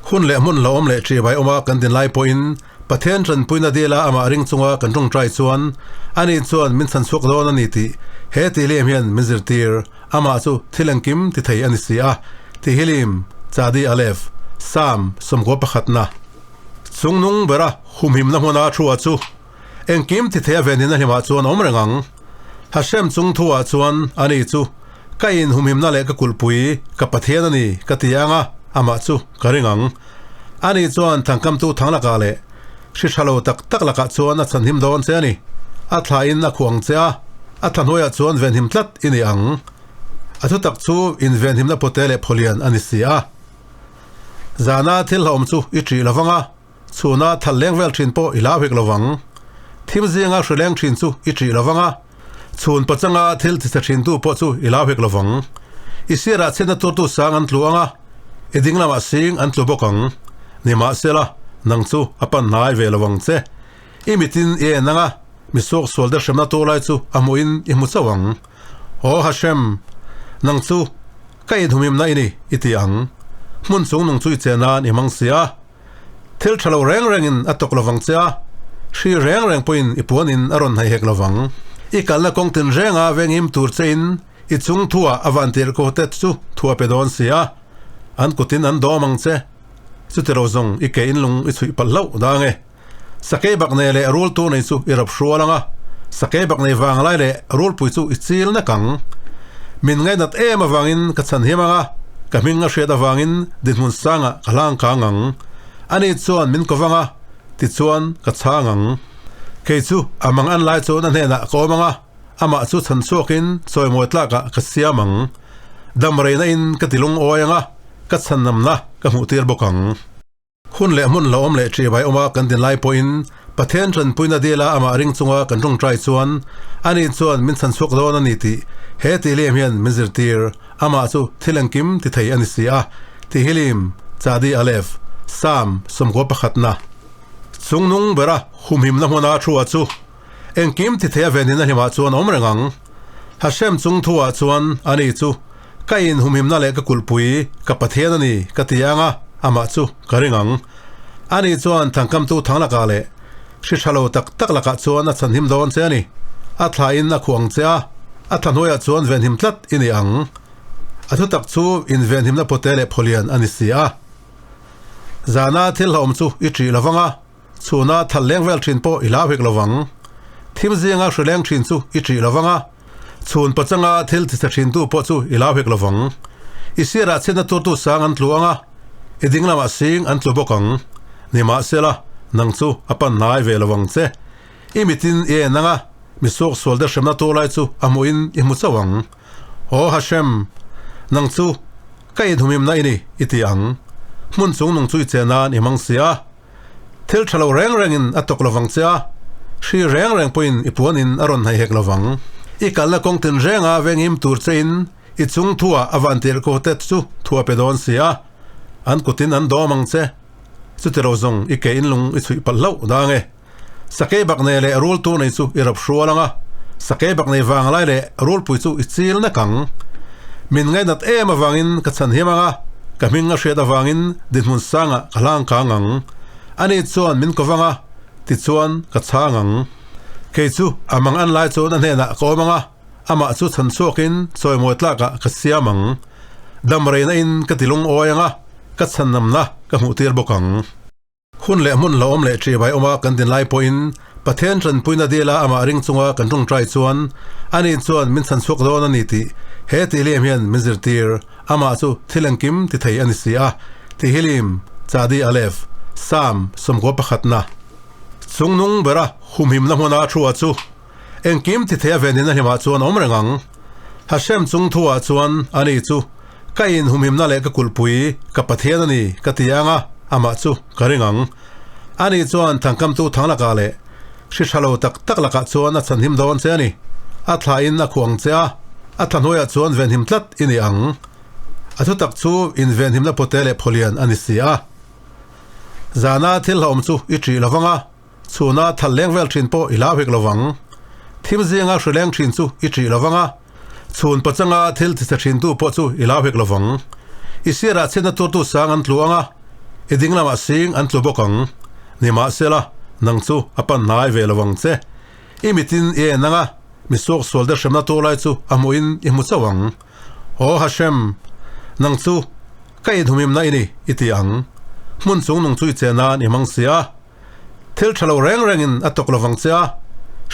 Hun leh hmun hlauhawm leh ṭihbai awma kan din lai pawhin Pathian ṭanpuina dila amah ring chunga kan ṭawngṭai chuan ani chuan min chhan chhuak dawn a ni tih he tihlim hian min zirtir. Amah chu thil engkim ti thei a ni si a, Tihilim, Chadi Aleph, Sam 11 na. Chungnung bera humhimna hmuna thu-ah chu engkim ti thei a venhina hlimah chuan a awm reng ang. Hashem chung thu-ah chuan ani chu ka inhumhimna leh ka kulhpui ka Pathian a ni ka ti ang a, amah chu ka ring ang. Ani chuan thangkamtu thang lakah leh hri tha lo tak tak lakah chuan a chhanhim dawn che a ni. A thlain a khuh ang che a, a thla hnuaiah chuan venhim tlat i ni ang. A thutak chu invenhimna pawte leh phawlian a ni si a. Zana thil hlauhawm chu i ṭih lo vang a, chhuna thal leng vel ṭhin pawh i hlau hek lo vang. Thim zinga hri leng ṭhin chu i ṭih lo vang a, chhun pachanga thil tichhe ṭhintu pawh chu i hlau hek lo vang. I sirah chhiatna turtu sang an tlu ang a, i ding lamah sing an tlu bawk ang. Nimahsela, nang chu a pan hnai ve lo vang che. I mitin i en ang a, mi suaksual te hremna tur lai chu a hmuhin i hmu chauh ang. Aw Hashem, nang chu ka inhumhimna i ni, i ti ang. Hmun chung nung chu i che nan i hmang si a. Thil tha lo reng rengin a tawk lovang che a, hri reng reng pawhin i puanin a rawn hnaih hek lovang. I kalna kawng tin renga vengim tur chein i chung thuah a vantir ko te chu thu a pe dawn si a, an kutin an dawm ang che. Chuti ro zawng i ke inlung i chhuih palh hlauh dang e. Sakei bak nei leh rul tu nei chu i rap hrual ang a, sakei bak nei vang lai leh rulpui chu i chil nek ang. Min ngainat em avangin ka chhan hiam ang a, ka hming a hriat avangin dinhmun sangah ka hlang kang ang. Ani chuan min ko vang a, tichuan ka chhang ang. Kei chu a mang an lai chuan a hnenah ka awm ang a, amah chu chhan chhuakin chawimawi tlakah ka siam ang. Dam reina in ka ti lungawi ang a, ka chhanamna ka hmuhtir bawk ang. Hun leh hmun hlauhawm leh ṭihbai awma kan din lai pawhin Pathian ṭanpuina dila amah ring chunga kan ṭawngṭai chuan ani chuan min chhan chhuak dawn a ni tih he tihlim hian min zirtir. Amah chu thil engkim ti thei a ni si a, Tihilim, Chadi Aleph, Sam 11 na. Chungnung bera humhimna hmuna thu-ah chu engkim ti thei a venhina hlimah chuan a awm reng ang. Hashem chung thu-ah chuan ani chu Ka inhumhimna leh ka kulhpui ka Pathian a ni ka ti ang a, amah chu ka ring ang. Ani chuan thangkamtu thang lakah leh hri tha lo tak tak lakah chuan a chhanhim dawn che a ni. A thlain a khuh ang che a, a thla hnuaiah chuan venhim tlat i ni ang. A thutak chu invenhimna pawte leh phawlian a ni si a. Zana thil hlauhawm chu i ṭih lo vang a, chhuna thal leng vel ṭhin pawh i hlau hek lo vang. Thim zinga hri leng ṭhin chu i ṭih lo vang a, Chhun pachanga thil tichhe thintu pawh chu i lau hek lovang. I sirah chhiatna turtu sang an tlu ang a, i ding lamah sing an tlu bawk ang. Nimahsela, nang chu a pan hnai ve lovang che. I mitin i en ang a, mi suaksual te hremna tur lai chu a hmuhin i hmu chauh ang. Aw Hashem, nang chu ka inhumhimna i ni, i ti ang. Hmun chung nung chu i che nan i hmang si a. Thil tha lo reng rengin a tawk lovang che a, hri reng reng pawhin i puanin a rawn hnaih hek lovang. I kalna kawng tin renga vengim tur chein i chung thuah a vantir ko te chu thu a pe dawn si a, an kutin an dawm ang che. Chuti ro zawng i ke inlung i chhuih palh hlauh dang e. Sakei bak nei leh rul tu nei chu i rap hrual ang a, sakei bak nei vang lai leh rulpui chu i chil nek ang. Min ngainat em avangin ka chhan hiam ang a, ka hming a hriat avangin dinhmun sangah ka hlang kang ang. Ani chuan min ko vang a, tichuan ka chhang ang. Kei chu a mang an lai chuan a hnenah ka awm ang a, amah chu chhan chhuakin chawimawi tlakah ka siam ang. Dam reina in ka ti lungawi ang a, ka chhanamna ka hmuhtir bawk ang. Hun leh hmun hlauhawm leh ṭihbai awma kan din lai pawhin Pathian ṭanpuina dila amah ring chunga kan ṭawngṭai chuan ani chuan min chhan chhuak dawn a ni tih he tihlim hian min zirtir. Amah chu thil engkim ti thei a ni si a, Tihilim, Chadi Aleph, Sam 11 na. Chungnung bera humhimna hmuna thu-ah chu engkim ti thei a venhina hlimah chuan a awm reng ang. Hashem chung thu-ah chuan ani chu ka inhumhimna leh ka kulhpui ka Pathian a ni ka ti ang a, amah chu ka ring ang. Ani chuan thangkamtu thang lakah leh hri tha lo tak tak lakah chuan a chhanhim dawn che a ni. A thlain a khuh ang che a, a thla hnuaiah chuan venhim tlat i ni ang. A thutak chu invenhimna pawte leh phawlian a ni si a. Zana thil hlauhawm chu i ṭih lo vang a, Chhuna thal leng vel thin pawh i hlau hek lovang. Thim zinga hri leng thin chu i ṭih lovang a, chhun pachanga thil tichhe thintu pawh chu i hlau hek lovang. I sirah chhiatna turtu sang an tlu ang a, I ding lamah sing an tlu bawk ang. Nimahsela, nang chu a pan hnai ve lo ang che. I mitin i en anga, mi suaksual te hremna tur lai chu a hmuhin i hmu chauh ang. Aw Hashem, nang chu ka inhumimna i ni, i ti ang. Hmun chung nung chu i che nan i hmang si a. Thil tha lo reng rengin a tawk lovang che a,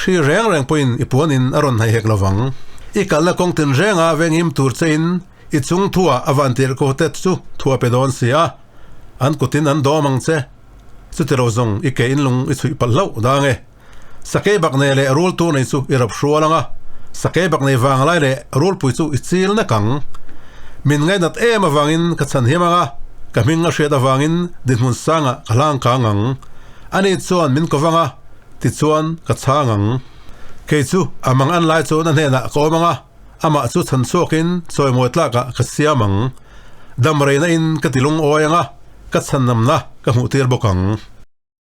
hri reng reng pawhin i puanin a rawn hnaihek lovang. I kalna kawng tinrenga vengim tur chein i chung thuah a van tirh ko te chu thu a pe dawn si a, an kutin an dawm ang che. Chuti lo zawng i ke inlung i chhuih palh hlauh dang e. Sakei bak nei leh rul tur nei chu i rap hrual ang a, sakei bak nei vang lai leh rulpui chu i chil nek ang. Min ngainat em avangin ka chhan hiam ang a, ka hming a hriat avangin dinhmun sangah ka hlang kang ang. Ani chuan min ko vang a, tichuan ka chhang ang. Kei chu a mang an lai chuan a hnenah ka awm ang a, amah chu chhan chhuakin chawimawi tlakah ka siam ang. Damreina in ka ti lungawi ang a, ka chhanamna ka hmuhtir bawk ang.